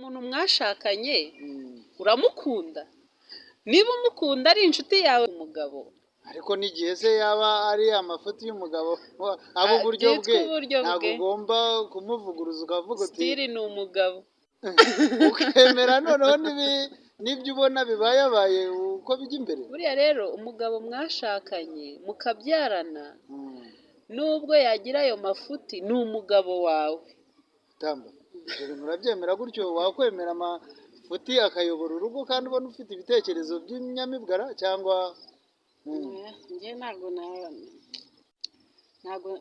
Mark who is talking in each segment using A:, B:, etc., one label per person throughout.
A: Umuntu mwashakanye uramukunda, niba umukunda ari inshuti yawe umugabo.
B: Ariko n'igihe se yaba ari amafuti y'umugabo aba uburyo
A: Byitwa
B: bwe,
A: uburyo
B: ntabwo
A: bwe.
B: ugomba kumuvuguruza ukavuga uti
A: Still ni umugabo.
B: Ukemera noneho n'ibyo ubona bibayabaye uko bijya imbere.
A: Buriya rero umugabo mwashakanye mukabyarana, nubwo yagira ayo mafuti, ni umugabo wawe.
B: Tamba, ibyo bintu urabyemera gutyo? Wakwemera amafuti akayobora urugo kandi ubona ufite ibitekerezo by'inyamibwara cyangwa?
C: Oya, njye ntabwo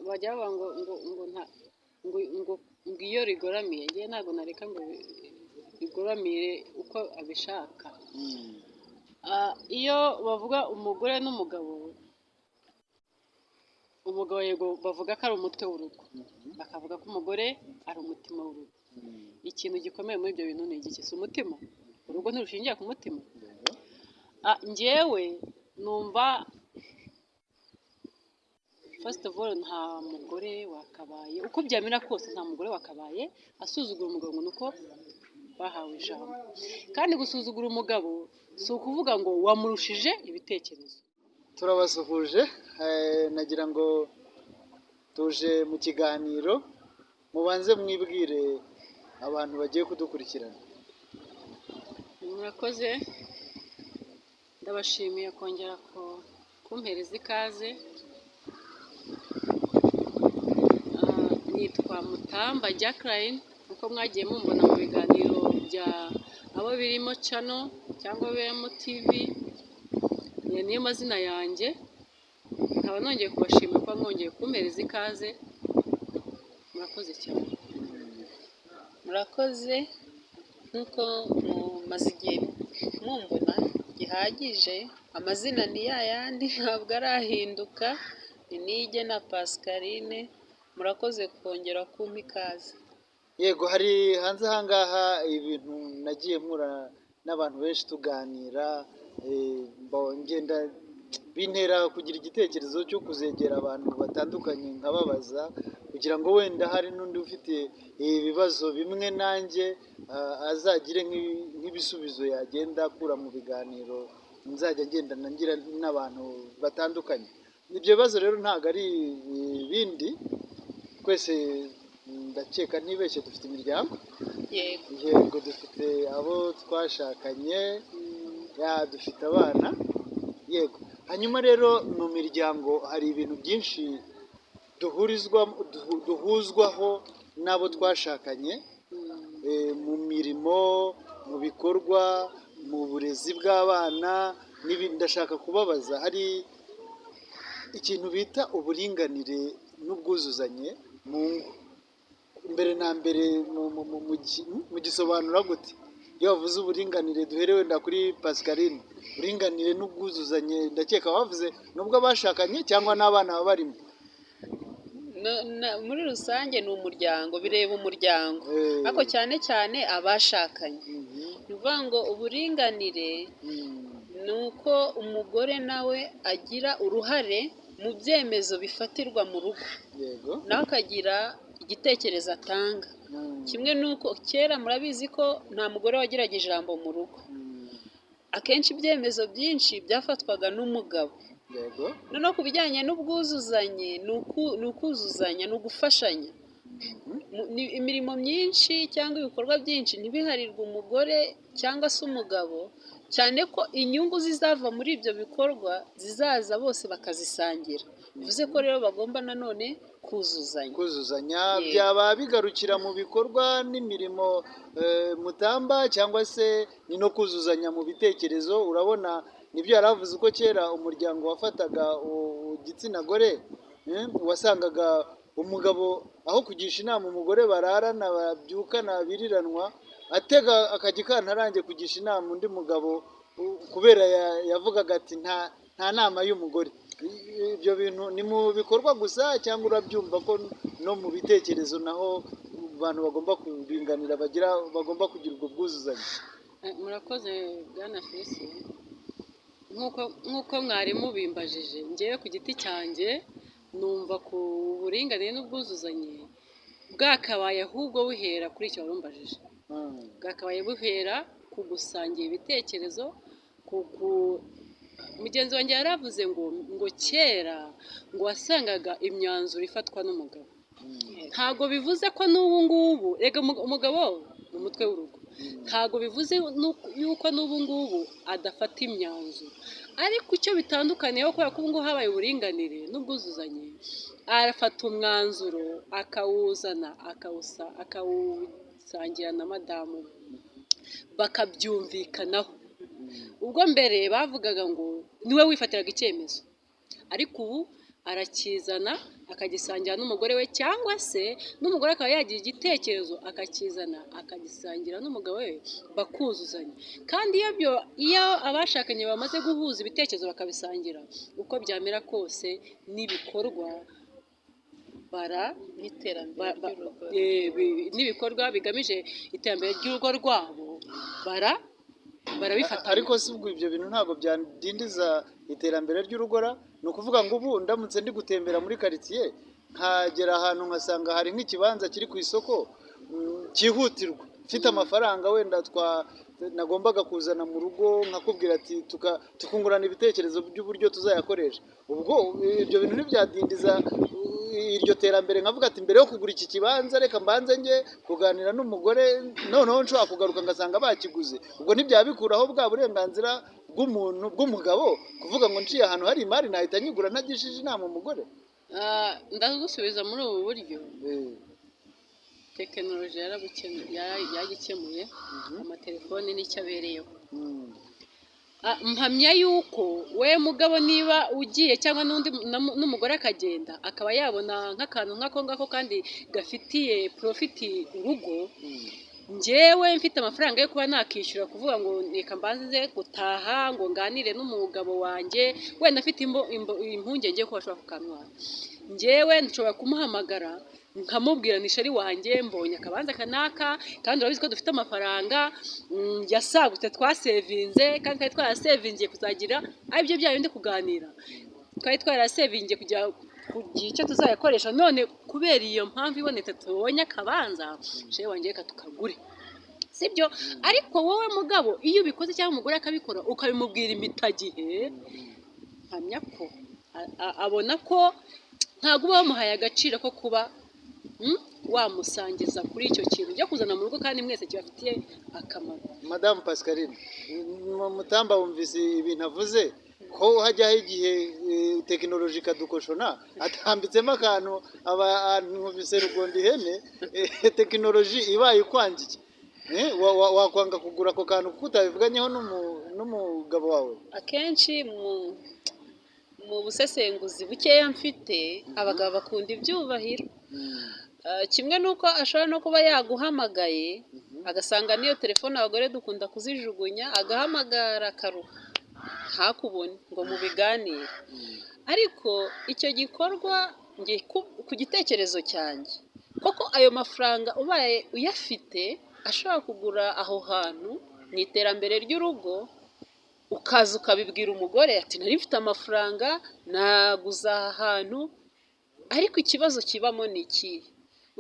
C: bajya bavuga ngo nta ngo iyo rigoramiye, njye ntabwo nareka ngo rigoramire uko abishaka. Iyo bavuga umugore n'umugabo, umugabo yego bavuga ko ari umutwe w'urugo, bakavuga ko umugore ari umutima w'urugo. Ikintu gikomeye muri ibyo bintu ni igiki? Si umutima? Urugo ntirushingiye ku mutima? Njyewe numva, first of all, nta mugore wakabaye, uko byamera kose, nta mugore wakabaye asuzugura umugabo ngo ni uko bahawe ijambo. Kandi gusuzugura umugabo si ukuvuga ngo wamurushije ibitekerezo.
B: Turabasuhuje, nagira ngo tuje mu kiganiro, mubanze mwibwire abantu bagiye kudukurikirana.
C: Murakoze, ndabashimiye kongera kumpereza ikaze. Nitwa Mutamba Jacqueline, uko mwagiye mumbona mu biganiro bya abo birimo channel cyangwa birimo TV, iyo niyo mazina yanjye. Nkaba nongeye kubashimira kuba mwongeye kumpereza ikaze. Murakoze cyane.
A: Murakoze. Nk'uko mumaze igihe mumbona gihagije, amazina ni ya yandi, ntabwo arahinduka, ni Niyigena Pascaline. Murakoze kongera kumpa ikaze.
B: Yego, hari hanze aha ngaha ibintu nagiye mpura n'abantu benshi tuganira, ngenda bintera kugira igitekerezo cyo kuzegera abantu batandukanye nkababaza, kugira ngo wenda hari n'undi ufite ibibazo bimwe nanjye, azagire nk'ibisubizo yagenda akura mu biganiro nzajya ngendana ngira n'abantu batandukanye. Ibyo bibazo rero ntabwo ari ibindi, twese ndakeka ntibeshye dufite imiryango.
A: Yego.
B: Yego, dufite abo twashakanye, ya dufite abana, yego. Hanyuma rero mu miryango hari ibintu byinshi duhurizwa, duhuzwaho n'abo twashakanye, mu mirimo, mu bikorwa, mu burezi bw'abana n'ibindi. Ndashaka kubabaza, hari ikintu bita uburinganire n'ubwuzuzanye mu ngo. Mbere na mbere mugisobanura gute? Iyo bavuze uburinganire, duhere wenda kuri Pascaline, uburinganire n'ubwuzuzanye, ndakeka bavuze nubwo abashakanye cyangwa n'abana baba barimo.
A: Muri rusange ni umuryango, bireba umuryango, ariko cyane cyane abashakanye. Ni ukuvuga ngo uburinganire ni uko umugore nawe agira uruhare mu byemezo bifatirwa mu rugo, nawe akagira igitekerezo atanga. Kimwe n'uko kera murabizi ko nta mugore wagiraga ijambo mu rugo, akenshi ibyemezo byinshi byafatwaga n'umugabo. Noneho ku bijyanye n'ubwuzuzanye, ni ukuzuzanya, ni ugufashanya. Ni imirimo myinshi cyangwa ibikorwa byinshi ntibiharirwe umugore cyangwa se umugabo, cyane ko inyungu zizava muri ibyo bikorwa zizaza bose bakazisangira. Bivuze ko rero bagomba nanone kuzuzanya.
B: Kuzuzanya.
A: Yego.
B: Byaba bigarukira mu bikorwa n'imirimo, Mutamba, cyangwa se ni no kuzuzanya mu bitekerezo? Urabona nibyo yari avuze, uko kera umuryango wafataga igitsina gore, wasangaga umugabo aho kugisha inama umugore bararana, babyukana, biriranwa, atega akajya ikantarange kugisha inama undi mugabo, kubera yavugaga ati nta nama y'umugore. Ibyo bintu ni mu bikorwa gusa cyangwa urabyumva ko no mu bitekerezo naho abantu bagomba kuringanira, bagira bagomba kugira ubwo bwuzuzanye?
C: Murakoze bwana Felicien. Nk'uko mwari mubimbajije, ngewe ku giti cyanjye numva ku buringanire n'ubwuzuzanye bwakabaye ahubwo buhera kuri icyo warumbajije. Bwakabaye buhera ku gusangira ibitekerezo, ku mugenzi wanjye yaravuze ngo kera ngo wasangaga imyanzuro ifatwa n'umugabo. Ntabwo bivuze ko n'ubu ngubu, rega umugabo ni umutwe w'urugo, ntabwo bivuze yuko n'ubu ngubu adafata imyanzuro, ariko icyo bitandukaniyeho, kubera ko ubu ngubu habaye uburinganire n'ubwuzuzanye, arafata umwanzuro akawuzana, akawusangira na madamu we, bakabyumvikanaho. Ubwo mbere bavugaga ngo niwe wifatiraga icyemezo, ariko ubu arakizana akagisangira n'umugore we, cyangwa se n'umugore akaba yagira igitekerezo akakizana akagisangira n'umugabo we, bakuzuzanya. Kandi iyo abashakanye bamaze guhuza ibitekerezo bakabisangira, uko byamera kose n'ibikorwa bara
A: N'iterambere ry'urugo.
C: N'ibikorwa bigamije iterambere ry'urugo rwabo barabifatanya.
B: Ariko si ubwo ibyo bintu ntabwo byadindiza iterambere ry'urugo ra? Ni ukuvuga ngo ubu ndamutse ndi gutembera muri karitsiye, nkagera ahantu nkasanga hari nk'ikibanza kiri ku isoko, cyihutirwa, mfite amafaranga wenda twa nagombaga kuzana mu rugo, nkakubwira ati tukungurana ibitekerezo by'uburyo tuzayakoresha, ubwo ibyo bintu ntibyadindiza iryo terambere? Nkavuga ati mbere yo kugura iki kibanza reka mbanze njye kuganira n'umugore, noneho nshobora kugaruka ngasanga bakiguze. Ubwo ntibyabikuraho bwa burenganzira bw'umuntu, bw'umugabo, kuvuga ngo nciye ahantu hari imari nahita nyigura ntagishije inama umugore?
C: Ndagusubiza muri ubu buryo: tekinoloji yaragikemuye, amatelefoni nicyo abereyeho. Mpamya yuko we mugabo niba ugiye cyangwa n'undi n'umugore akagenda akaba yabona nk'akantu nk'ako ngako kandi gafitiye profit urugo, njyewe mfite amafaranga yo kuba nakishyura, kuvuga ngo reka mbanze gutaha ngo nganire n'umugabo wanjye, wenda afite impungenge ko bashobora kukantwara, njyewe nshobora kumuhamagara nkamubwira ni chéri wanjye, mbonye akabanza kanaka, kandi urabizi ko dufite amafaranga yasagutse twasevinze, kandi twari twarasevingiye kuzagira aribyo bya bindi kuganira, twari twarasevingiye kugira kugira icyo tuzayakoresha. None kubera iyo mpamvu ibonetse tubonye akabanza, chéri wanjye, reka tukagure, sibyo? Ariko wowe mugabo iyo ubikoze cyangwa umugore akabikora, ukabimubwira impitagihe, mpamya ko abona ko ntabwo uba wamuhaye agaciro ko kuba wamusangiza kuri icyo kintu ujya kuzana mu rugo kandi mwese kibafitiye akamaro.
B: Madamu Pascaline, Mutamba wumvise ibintu avuze, ko hajyaho igihe tekinoloji ikadukoshona, atambitsemo akantu abantu rugonda ihene. Tekinoloji ibaye ikwangiye, wakwanga kugura ako kantu kuko utabivuganyeho n'umugabo wawe?
A: Akenshi mu busesenguzi bukeya mfite, abagabo bakunda ibyubahiro. Kimwe n'uko ashobora no kuba yaguhamagaye agasanga n'iyo telefone abagore dukunda kuzijugunya, agahamagara akaruha ntakubone ngo mubiganire. Ariko icyo gikorwa njye ku gitekerezo cyanjye, koko ayo mafaranga ubaye uyafite ashobora kugura aho hantu mu iterambere ry'urugo, ukaza ukabibwira umugore ati nari mfite amafaranga naguze aha hantu. Ariko ikibazo kibamo ni ikihe?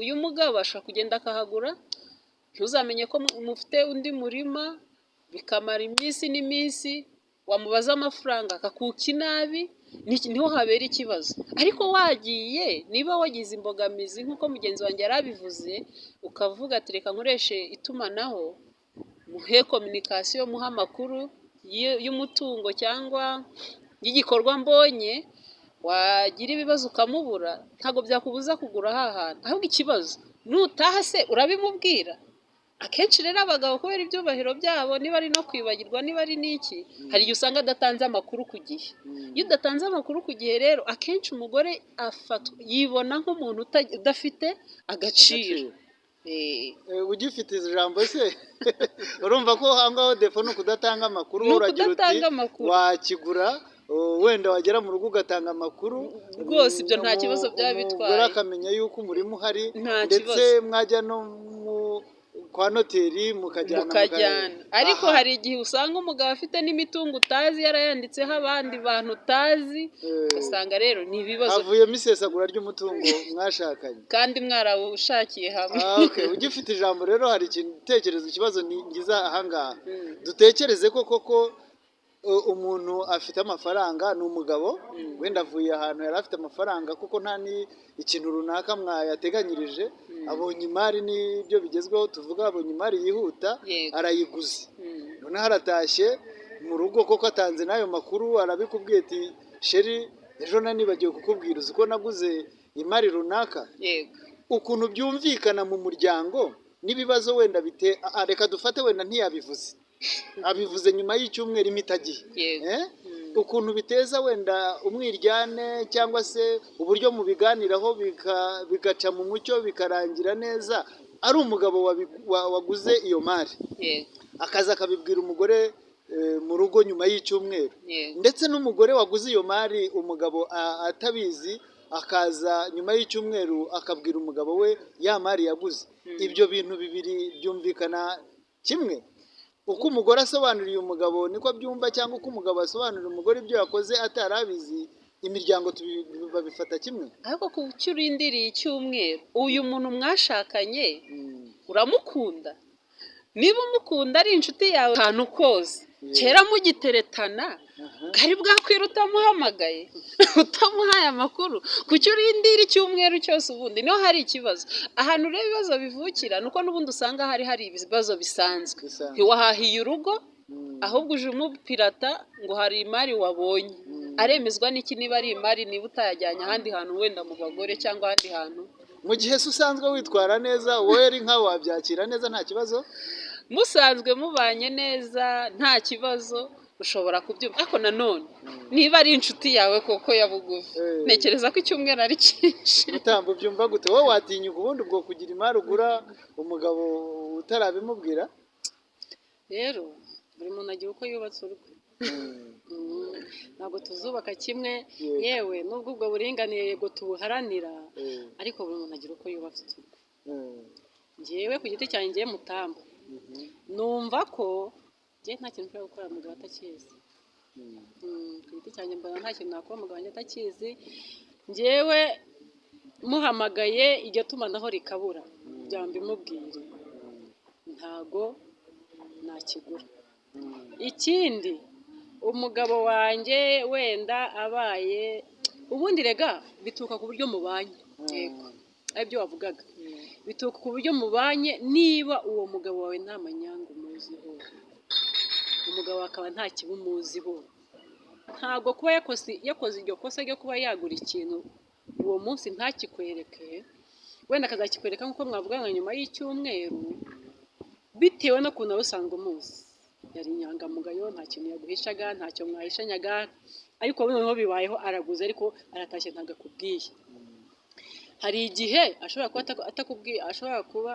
A: Uyu mugabo ashobora kugenda akahagura, ntuzamenye ko mufite undi murima, bikamara iminsi n'iminsi, wamubaza amafaranga akakuka inabi, niho habera ikibazo. Ariko wagiye, niba wagize imbogamizi nk'uko mugenzi wanjye yari abivuze, ukavuga ati reka nkoreshe itumanaho, muhe communication, muhe amakuru y'umutungo cyangwa y'igikorwa mbonye, wagira ibibazo ukamubura, ntabwo byakubuza kugura aha hantu. Ahubwo ikibazo, nutaha se urabimubwira? Akenshi rero abagabo kubera ibyubahiro byabo, niba ari no kwibagirwa, niba ari n'iki, hari igihe usanga adatanze amakuru ku gihe. Iyo udatanze amakuru ku gihe rero, akenshi umugore afatwa, yibona nk'umuntu udafite agaciro.
B: Ugifite ijambo se, urumva ko aho ngaho défaut ni ukudatanga amakuru?
A: Ni
B: Uragira uti
A: ukudatanga amakuru.
B: wakigura, wenda wagera mu rugo ugatanga amakuru.
A: Rwose ibyo nta kibazo byaba bitwaye.
B: Umugore akamenya yuko umurima uhari,
A: Nta
B: ndetse
A: kibazo.
B: mwajya no mu kwa noteri mukajyana,
A: mukajyana. Ariko
B: Aha.
A: hari igihe usanga umugabo afite n'imitungo utazi, yarayanditseho abandi bantu utazi, ugasanga rero ni ibibazo.
B: Havuyemo isesagura ry'umutungo mwashakanye
A: kandi mwarawushakiye hamwe.
B: Ah, okay. Ugifite ijambo rero, hari ikintu utekereza, ikibazo ngiza ahangaha. Dutekereze ko koko umuntu afite amafaranga, ni umugabo, wenda avuye ahantu yari afite amafaranga, kuko nta ni ikintu runaka mwayateganyirije, abonye imari, n'ibyo bigezweho tuvuga, abonye imari yihuta, arayiguze, noneho aratashye mu rugo, koko atanze n'ayo makuru, arabikubwiye ati: "Chéri, ejo nanibagiwe kukubwira, uzi ko naguze imari runaka?" Ukuntu byumvikana mu muryango n'ibibazo wenda bite, reka dufate wenda ntiyabivuze, abivuze nyuma y'icyumweru impitagihe. Eh? Ukuntu biteza wenda umwiryane, cyangwa se uburyo mubiganiraho bigaca mu mucyo, bikarangira neza, ari umugabo waguze iyo mari, akaza akabibwira umugore mu rugo nyuma y'icyumweru, ndetse n'umugore waguze iyo mari umugabo atabizi, akaza nyuma y'icyumweru akabwira umugabo we ya mari yaguze, ibyo bintu bibiri byumvikana kimwe? Uko umugore asobanuriye umugabo niko abyumva, cyangwa uko umugabo asobanurira umugore ibyo yakoze atari abizi, imiryango babifata kimwe?
A: Ariko kuki urindiriye icyumweru? Uyu muntu mwashakanye uramukunda? Niba umukunda, ari inshuti yawe, akantu kose kera mugiteretana bwari bwakwira utamuhamagaye, utamuhaye amakuru? Kuki urindira icyumweru cyose? Ubundi niho hari ikibazo. Ahantu rero ibibazo bivukira ni uko n'ubundi usanga hari ibibazo bisanzwe.
B: Bisanzwe.
A: Ntiwahahiye urugo, ahubwo uje umupirata ngo hari imari wabonye. Aremezwa n'iki niba ari imari, niba utayajyanye ahandi hantu, wenda mu bagore cyangwa ahandi hantu?
B: Mu gihe se usanzwe witwara neza, wowe ari nkawe wabyakira neza, nta kibazo?
A: Musanzwe mubanye neza, nta kibazo, ushobora kubyumva. Ariko nanone niba ari inshuti yawe koko ya bugufi, ntekereza ko icyumweru ari cyinshi.
B: Mutambo, ubyumva gute? Wowe watinyuka ubundi ubwo kugira imari ugura umugabo utarabimubwira?
C: Rero buri muntu agira uko yubatse urwe. Ntabwo tuzubaka kimwe. Yewe, nubwo ubwo buringanire yego tubuharanira, ariko buri muntu agira uko yubatse urwe. Njyewe ku giti cyanjye, njyewe Mutamba, numva ko njyewe nta kintu nshobora gukora umugabo atakizi. Ku giti cyanjye mbona nta kintu nakora umugabo wanjye atakizi. Njyewe muhamagaye iryo tumanaho rikabura, kugira ngo mbimubwire, ntago nakigura. Ikindi, umugabo wanjye wenda abaye, ubundi rega bituruka ku buryo mubanye, aribyo wavugaga, bituruka ku buryo mubanye. Niba uwo mugabo wawe nta manyanga umuziho, umugabo akaba nta kibi umuziho, ntabwo kuba yakoze iryo kosa ryo kuba yagura ikintu uwo munsi ntakikwereke, wenda akazakikwereka nk'uko mwavuga nyuma y'icyumweru, bitewe n'ukuntu wari usanzwe umuzi, yari inyangamugayo, nta kintu yaguhishaga, ntacyo mwahishanyaga, ariko noneho bibayeho araguze, ariko aratashye ntabwo akubwiye. Hari igihe ashobora kuba atakubwiye, ashobora kuba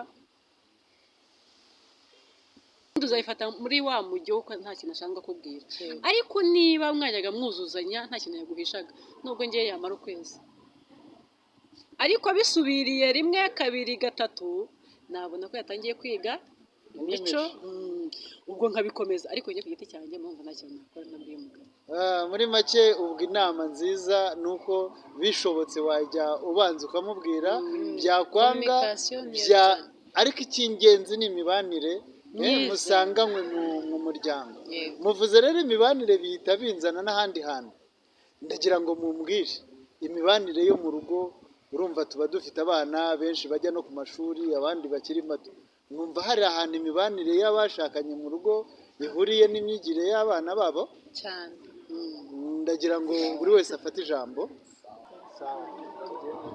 C: uzayifata muri wa mujyo kuko nta kintu ashaka kukubwira. Ariko niba mwajyaga mwuzuzanya, nta kintu yaguhishaga, nubwo ngewe yamara ukwezi, ariko bisubiriye rimwe, kabiri, gatatu, nabona ko yatangiye kwiga imico, ubwo nkabikomeza. Ariko njye ku giti cyanjye mpamvu nta kintu nakora ntabwiye umugabo.
B: Ah, muri make ubwo inama nziza ni uko bishobotse wajya ubanza ukamubwira, byakwanga
A: Communication niyo
B: bya
A: cyane.
B: Ariko icy'ingenzi ni imibanire
A: Myiza.
B: musanganywe mu muryango. Muvuze rero imibanire, bihita binzana n'ahandi hantu. Ndagira ngo mumbwire imibanire yo mu rugo. Urumva tuba dufite abana benshi bajya no ku mashuri, abandi bakiri bato. Mwumva hari ahantu imibanire y'abashakanye mu rugo ihuriye n'imyigire y'abana babo?
A: Cyane.
B: Ndagira ngo buri wese afate ijambo.
D: Sawa, tugende,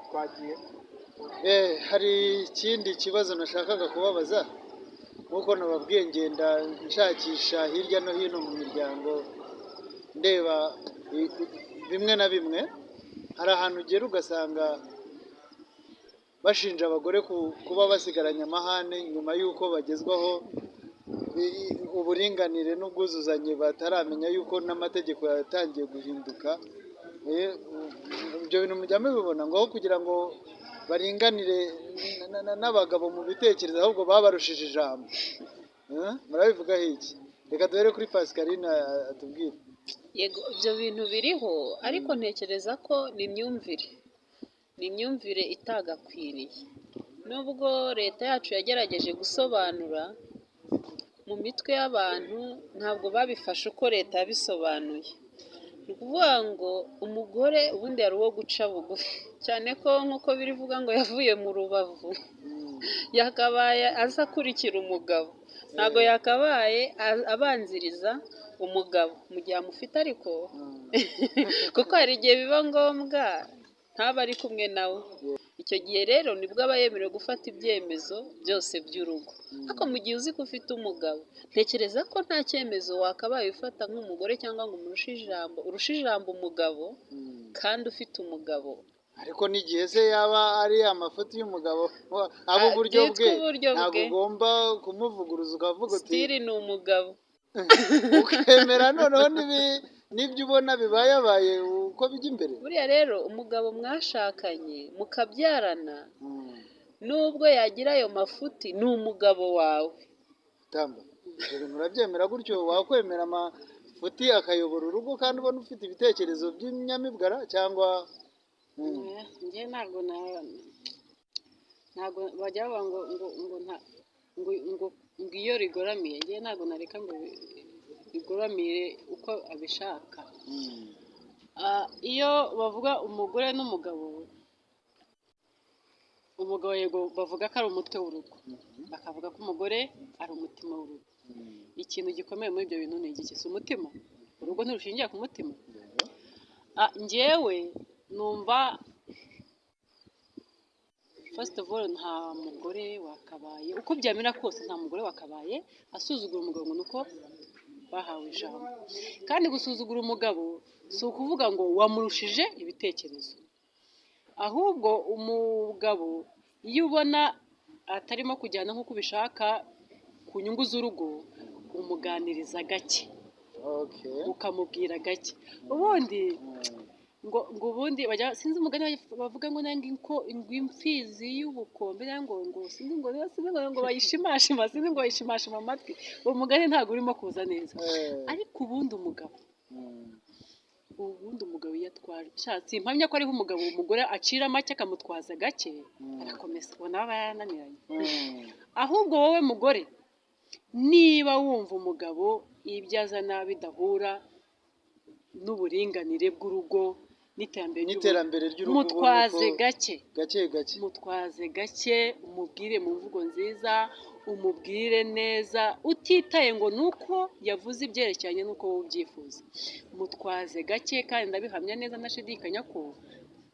D: twagiye.
B: Hari ikindi kibazo nashakaga kubabaza. Nk'uko nababwiye, ngenda nshakisha hirya no hino mu miryango, ndeba bimwe na bimwe. Hari ahantu ugera ugasanga bashinja abagore kuba basigaranye amahane nyuma y'uko bagezwaho uburinganire n'ubwuzuzanye, bataramenya yuko n'amategeko yatangiye guhinduka. Ibyo bintu mujya mubibona, ngo aho kugira ngo baringanire n'abagabo mu bitekerezo, ahubwo babarushije ijambo. Murabivugaho iki? Reka duhere kuri Pascaline atubwire.
A: Yego, ibyo bintu biriho, ariko ntekereza ko ni imyumvire, ni imyumvire itagakwiriye. Nubwo leta yacu yagerageje gusobanura mu mitwe y'abantu, ntabwo babifashe uko leta yabisobanuye. Ni ukuvuga ngo umugore ubundi yari uwo guca bugufi, cyane ko nk'uko birivuga ngo yavuye mu rubavu, yakabaye aza akurikira umugabo, ntabwo yakabaye abanziriza umugabo mu gihe amufite, ariko kuko hari igihe biba ngombwa ntaba ari kumwe nawe. Icyo gihe rero nibwo aba yemerewe gufata ibyemezo byose by'urugo. Ariko mu gihe uzi ko ufite umugabo, ntekereza ko nta cyemezo wakabaye ufata nk'umugore cyangwa ngo umurushe ijambo, urushe ijambo umugabo kandi ufite umugabo.
B: Ariko n'igihe se yaba ari amafuti y'umugabo, aba uburyo bwe, ntabwo ugomba kumuvuguruza ukavuga uti
A: Still ni umugabo.
B: Ukemera noneho n'ibyo ubona bibayabaye uko bijya imbere.
A: Buriya rero umugabo mwashakanye mukabyarana, nubwo yagira ayo mafuti, ni umugabo wawe.
B: Tamba, ibyo bintu urabyemera gutyo? Wakwemera amafuti akayobora urugo kandi ubona ufite ibitekerezo by'inyamibwara cyangwa?
C: Njye ntabwo ntabwo bajya bavuga ngo ngo ngo nta ngo ngo ngo iyo rigoramiye, njye ntabwo nareka ngo rigoramire uko abishaka. Iyo bavuga umugore n'umugabo, umugabo yego bavuga ko ari umutwe w'urugo, bakavuga ko umugore ari umutima w'urugo. Ikintu gikomeye muri ibyo bintu ni igiki? Si umutima? Urugo ntirushingiye ku mutima? Njyewe numva first of all nta mugore wakabaye, uko byamera kose, nta mugore wakabaye asuzugura umugabo ngo nuko bahawe ijambo. Kandi gusuzugura umugabo si ukuvuga ngo wamurushije ibitekerezo, ahubwo umugabo iyo ubona atarimo kujyana nk'uko ubishaka ku nyungu z'urugo, umuganiriza gake, ukamubwira gake. Ubundi ngo ubundi bajya, sinzi umugani bavuga ngo nanga ngo imfizi y'ubukombe, ngo ngo sinzi ngo sinzi ngo ngo bayishimashima, sinzi ngo bayishimashima amatwi. Uwo mugani ntabwo urimo kuza neza. Ariko ubundi umugabo iyo atwaje, simpamya ko ariho umugabo umugore acira make akamutwaza gake agakomeza, ubona aba yarananiranye. Ahubwo wowe mugore, niba wumva umugabo ibyo azana bidahura n'uburinganire bw'urugo n'iterambere
B: n'iterambere ry'urugo,
C: mutwaze gake.
B: Gake gake.
C: Mutwaze gake, umubwire mu mvugo nziza, umubwire neza, utitaye ngo ni uko yavuze ibyerekeranye n'uko wowe ubyifuza. Mutwaze gake, kandi ndabihamya neza ntashidikanya ko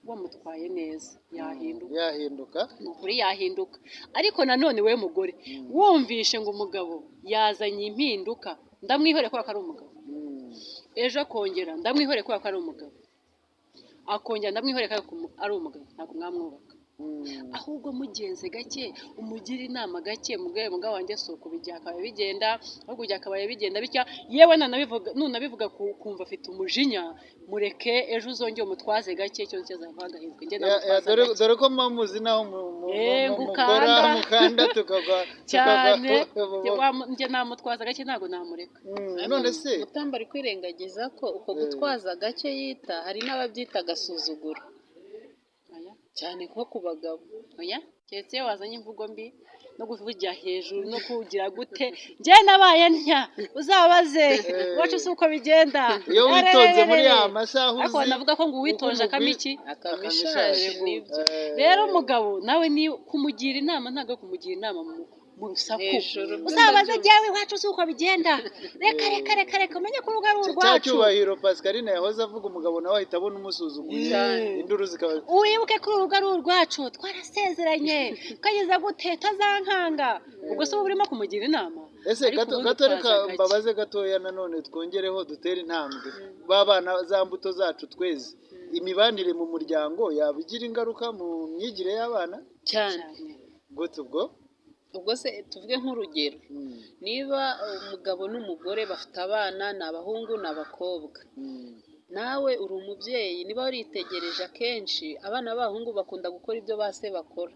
C: wamutwaye neza yahinduka.
B: Yahinduka.
C: Ni ukuri yahinduka. Ariko nanone we mugore, wumvishe ngo umugabo yazanye impinduka, ndamwihore kubera ko ari umugabo, ejo akongera ndamwihore kubera ko ari umugabo, akongera ndamwihore kubera ko ari umugabo, ntabwo mwamwubaka. Ahubwo mugenze gake, umugire inama gake, mubwire: "Mugabo wanjye, si uku byakabaye bigenda, ahubwo byakabaye bigenda bitya." Yewe nanabivuga, nunabivuga kumva afite umujinya, mureke ejo uzongere umutwaze gake, icyo cyazava agahinduka. Njye namutwaza
B: Dore
C: gake.
B: Dore ko muba muzi naho mukora
C: ngukanda.
B: Mukanda tukagwa.
C: Cyane.
B: Tukagwa.
C: Njye namutwaza gake, ntabwo namureka.
B: None se
A: Mutamba ari kwirengagiza ko uko gutwaza gake yita, hari n'ababyita agasuzuguro,
C: Oya.
A: cyane nko ku bagabo.
C: Oya, keretse iyo wazanye imvugo mbi no kuvugira hejuru no kugira gute. Njye nabaye ntya, uzabaze iwacu si uko bigenda.
B: Iyo witonze muri ya masaha
C: Ariko
B: uzi
C: banavuga ko ngo uwitoje
B: uko
C: akama iki?
A: Akama ishaje, nibyo.
C: Rero umugabo nawe ni kumugira inama, ntabwo ari kumugira inama mu rusaku.
A: Hejuru.
C: Uzabaze, jyawe iwacu si uko bigenda, reka reka reka reka, umenye ko urugo ari
B: Cya
C: urwacu.
B: cyubahiro Pascaline yahoze avuga, umugabo nawe ahita abona umusuzuguye,
A: Cyane.
B: induru zikaba.
C: Wibuke ko urugo ari urwacu, twarasezeranye, twageze gute tazankanga? Ubwo se uba urimo kumugira inama?
B: Ese
C: Ariko
B: gato
C: ubundi
B: gato, reka
C: utwaza gake.
B: mbabaze gatoya nanone, twongereho dutere intambwe ba bana, za mbuto zacu tweze. Imibanire mu muryango yaba igira ingaruka mu myigire y'abana?
A: Cyane.
C: Cyane.
B: Gute ubwo?
A: Ubwo se tuvuge nk'urugero, niba umugabo n'umugore bafite abana, ni abahungu ni abakobwa, Nawe uri umubyeyi, niba waritegereje, akenshi abana b'abahungu bakunda gukora ibyo ba se bakora,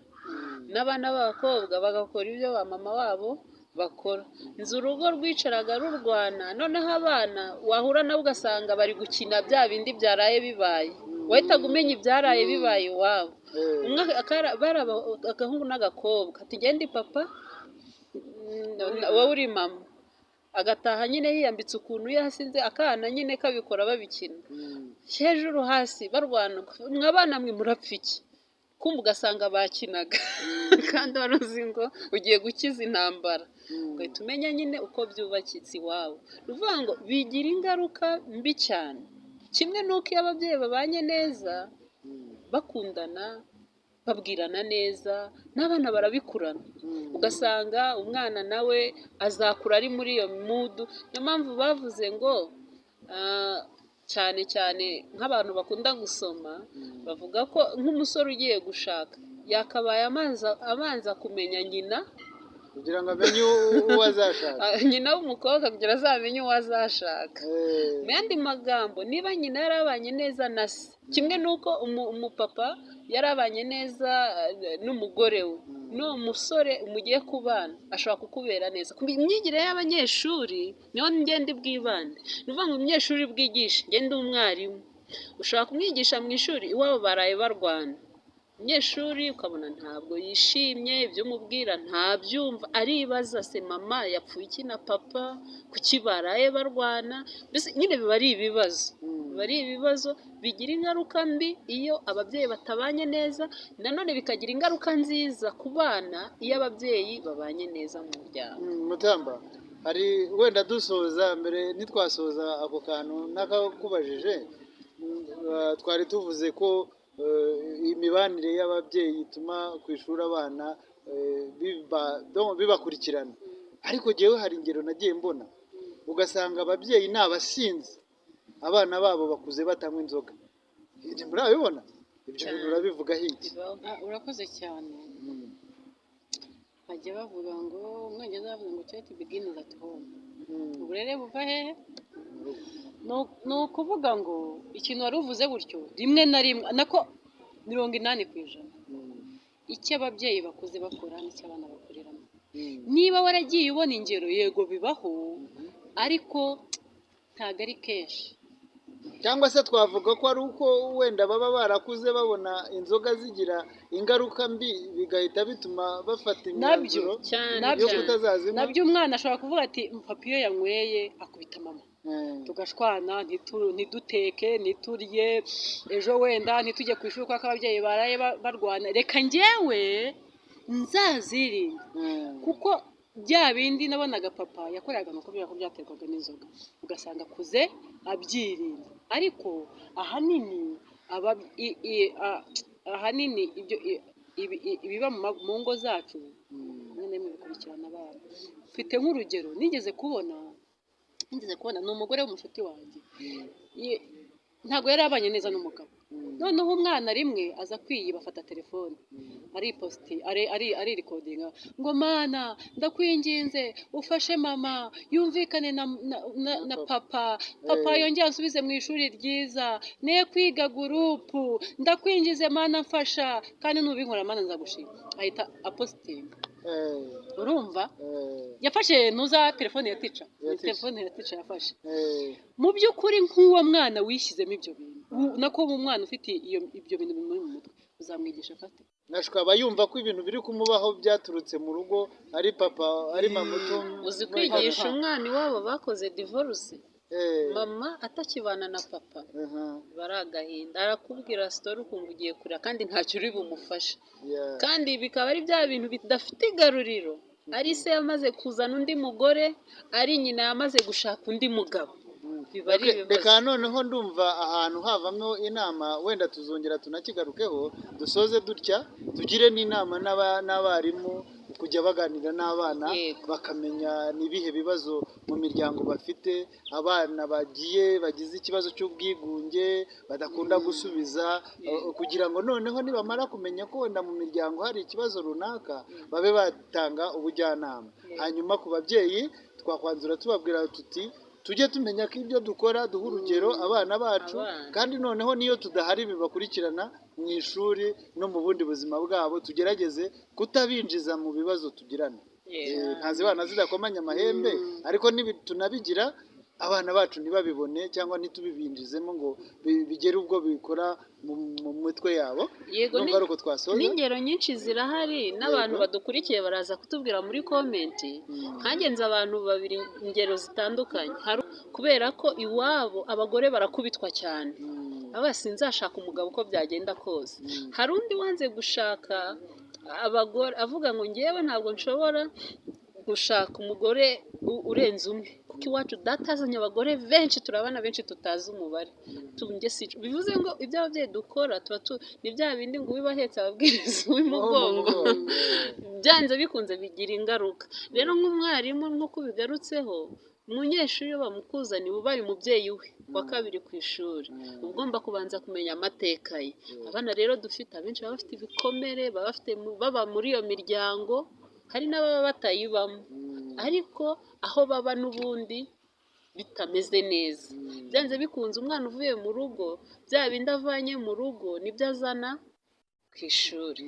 A: n'abana b'abakobwa bagakora ibyo ba mama wabo bakora. Nzi urugo rwicaraga rurwana, noneho abana wahura nabo ugasanga bari gukina bya bindi byaraye bibaye, wahitaga umenya ibyaraye bibaye iwabo. Umwe bari agahungu n'agakobwa, ati genda papa, wowe uri mama, agataha nyine yiyambitse ukuntu yasinze, akana nyine kabikora babikina hejuru hasi barwana, mwabana mwe murapfa iki? Kumva ugasanga bakinaga kandi wari uzi ngo ugiye gukiza intambara, ugahita umenya nyine uko byubakitse iwabo. Ni ukuvuga ngo bigira ingaruka mbi cyane, kimwe n'uko iyo ababyeyi babanye neza, bakundana, babwirana neza, n'abana barabikurana, ugasanga umwana nawe azakura ari muri iyo mood. Niyo mpamvu bavuze ngo cyane cyane nk'abantu bakunda gusoma bavuga ko nk'umusore ugiye gushaka yakabaye abanza kumenya nyina
B: kugira ngo amenye uwo azashaka.
A: Nyina w'umukobwa, kugira azamenye uwo azashaka. Mu yandi magambo, niba nyina yarabanye neza na se, kimwe n'uko umupapa yarabanye neza n'umugore we, n'uwo musore mugiye kubana ashobora kukubera neza. Ku myigire y'abanyeshuri niho ngenda bwibande. Ni ukuvuga ngo umunyeshuri bwigisha, ngende umwarimu, ushobora kumwigisha mu ishuri iwabo baraye barwana, umunyeshuri ukabona ntabwo yishimye, ibyo umubwira ntabyumva, aribaza se mama yapfuye iki na papa, kuki baraye barwana? Mbese nyine biba ari ibibazo, biba ari ibibazo bigira ingaruka mbi iyo ababyeyi batabanye neza, nanone bikagira ingaruka nziza ku bana iyo ababyeyi babanye neza mu muryango.
B: Mutamba, hari wenda dusoza, mbere ntitwasoza ako kantu ntakakubajije. Twari tuvuze ko imibanire y'ababyeyi ituma ku ishuri abana bibakurikirana, ariko jyewe hari ingero nagiye mbona, ugasanga ababyeyi ni abasinzi, abana babo bakuze batanywa inzoga. Murabibona ibyo bintu?
A: Cyane.
B: Urabivugaho iki?
A: Bibaho.
C: Urakoze cyane. Bajya bavuga ngo, umwongereza bavuga ngo "Charity begins at home." Uburere buva hehe? Ni ukuvuga ngo ikintu wari uvuze gutyo, rimwe na rimwe, nako 80%, icyo ababyeyi bakuze bakora n'icyo abana bakoreramo. Niba waragiye ubona ingero, yego bibaho, ariko ntabwo ari kenshi.
B: Cyangwa se twavuga ko ari uko wenda baba barakuze babona inzoga zigira ingaruka mbi, bigahita bituma bafata
C: Nabyo
B: imyanzuro
A: cyane
C: nabyo
B: yo kutazazinywa.
C: Nabyo, umwana ashobora kuvuga ati papa iyo yanyweye akubita mama, tugashwana, ntiduteke, ntiturye, ejo wenda ntitujye ku ishuri kuko ababyeyi baraye barwana, reka njyewe nzazirinda, kuko bya bindi nabonaga papa yakoraga ni ukubera ko byaterwaga n'inzoga, ugasanga akuze abyirinda. Ariko ahanini aba ahanini ibyo ibiba mu ngo zacu rimwe na rimwe bikurikirana abana. Mfite nk'urugero nigeze kubona, ni umugore w'umushuti wanjye. Ntabwo yari abanye neza n'umugabo. Noneho umwana rimwe aza kwiyiba, afata telefone, aripositi, aririkodinga ngo "Mana, ndakwinginze ufashe mama yumvikane na papa, papa yongere ansubize mu ishuri ryiza, ne kwiga groupe, ndakwingize Mana mfasha, kandi nubinkora Mana nzagushima." Ahita apositinga. Urumva, yafashe ntuza telefone ya tica.
B: Ya
C: Ni
B: tica.
C: Telefone ya tica yafashe. Mu by'ukuri, nk'uwo mwana wishyizemo ibyo bintu, nako umwana ufite ibyo bintu bimuri mu mutwe, uzamwigisha afate?
B: Nashwe aba yumva ko ibintu biri kumubaho byaturutse mu rugo, ari papa, ari mama
A: Uzi kwigisha umwana iwabo bakoze divorce, mama atakibana na papa, bari agahinda, arakubwira story ukumva ugiye kurira kandi ntacyo uri bumufashe, kandi bikaba ari bya bintu bidafite igaruriro, ari se yamaze kuzana undi mugore, ari nyina yamaze gushaka undi mugabo, biba ari
B: Okay,
A: ibibazo.
B: Reka noneho ndumva ahantu havamo inama, wenda tuzongera tunakigarukeho, dusoze dutya, tugire n'inama n'abarimu kujya baganira n'abana, bakamenya ni ibihe bibazo mu miryango bafite, abana bagiye bagize ikibazo cy'ubwigunge, badakunda gusubiza, kugira ngo noneho nibamara kumenya ko wenda mu miryango hari ikibazo runaka, babe batanga ubujyanama. Hanyuma ku babyeyi twakwanzura tubabwira tuti Tujye tumenya ko ibyo dukora duha urugero abana bacu,
A: Abana.
B: kandi noneho niyo tudahari bibakurikirana mu ishuri no mu bundi buzima bwabo. Tugerageze kutabinjiza mu bibazo tugirana. Ntazibana zidakomanya amahembe, ariko tunabigira abana bacu ntibabibone cyangwa ntitubibinjizemo ngo bigere ubwo bikora mu mitwe yabo.
A: Yego,
B: Ndumva ari uko twasoza.
A: N'ingero nyinshi zirahari, n'abantu badukurikiye baraza kutubwira muri comment. Nkanjye nzi abantu babiri, ingero zitandukanye. Hari kubera ko iwabo abagore barakubitwa cyane, aba sinzashaka umugabo uko byagenda kose. Hari undi wanze gushaka abagore, avuga ngo ngewe ntabwo nshobora gushaka umugore urenze umwe, kuko iwacu data azanye abagore benshi, turabana benshi tutazi umubare. Tunge si bivuze ngo ibyo ababyeyi dukora tuba ni bya bindi ngo uwibahetse ababwiriza uw'imugongo, byanze bikunze bigira ingaruka. Rero nk'umwarimu, nk'uko ubigarutseho, umunyeshuri iyo bamukuzaniye ubaye umubyeyi we wa kabiri ku ishuri, uba ugomba kubanza kumenya amateka ye. Abana rero dufite abenshi baba bafite ibikomere, baba bafite baba muri iyo miryango, hari n'ababa batayibamo, ariko aho baba n'ubundi bitameze neza. Byanze bikunze umwana uvuye mu rugo, bya bindi avanye mu rugo nibyo azana ku ishuri.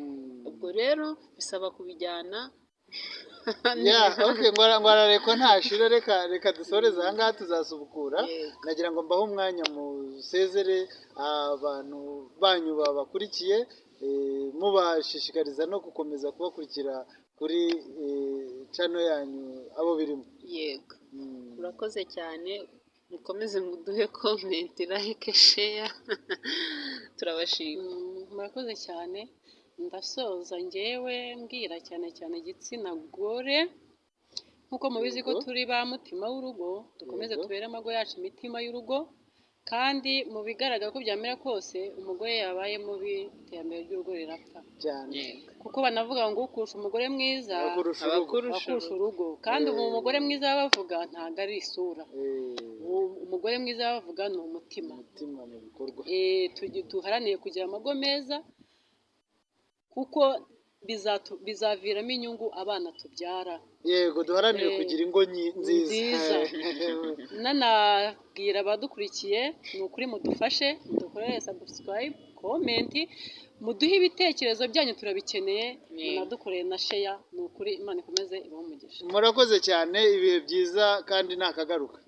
A: Ubwo rero bisaba kubijyana.
B: Ya, okay, ngo ararekwa ntashira. Reka dusoreze aha ngaha, tuzasubukura.
A: Yego.
B: Nagira ngo mbahe umwanya musezere abantu banyu babakurikiye, mubashishikariza no gukomeza kubakurikira kuri channel yanyu Abo Birimo.
A: Yego. Urakoze cyane, mukomeze muduhe comment, like, share, turabashima.
C: Murakoze cyane. Ndasoza ngewe mbwira cyane cyane igitsina gore, nk'uko mubizi ko turi ba mutima w'urugo, dukomeze tubere amago yacu imitima y'urugo. Kandi mu bigaragara ko byamera kose, umugore yabaye mubi, iterambere ry'urugo rirapfa.
B: Cyane.
C: Kuko banavuga ngo ukurusha umugore mwiza
B: abakurusha urugo.
A: Abakurusha
C: akurusha urugo. Kandi ubu umugore mwiza baba bavuga ntabwo ari isura. Umugore mwiza baba bavuga ni umutima.
B: Umutima mu bikorwa.
C: Duharanire kugira amago meza, kuko bizaviramo inyungu abana tubyara.
B: Yego, duharanire kugira ingo nziza.
C: Nziza. Nanabwira abadukurikiye, ni ukuri mudufashe mudukorere subscribe, comment, muduhe ibitekerezo byanyu, turabikeneye. Munadukorere na share. Ni ukuri Imana ikomeze ibahe umugisha.
B: Murakoze cyane, ibihe byiza kandi ntakagaruka.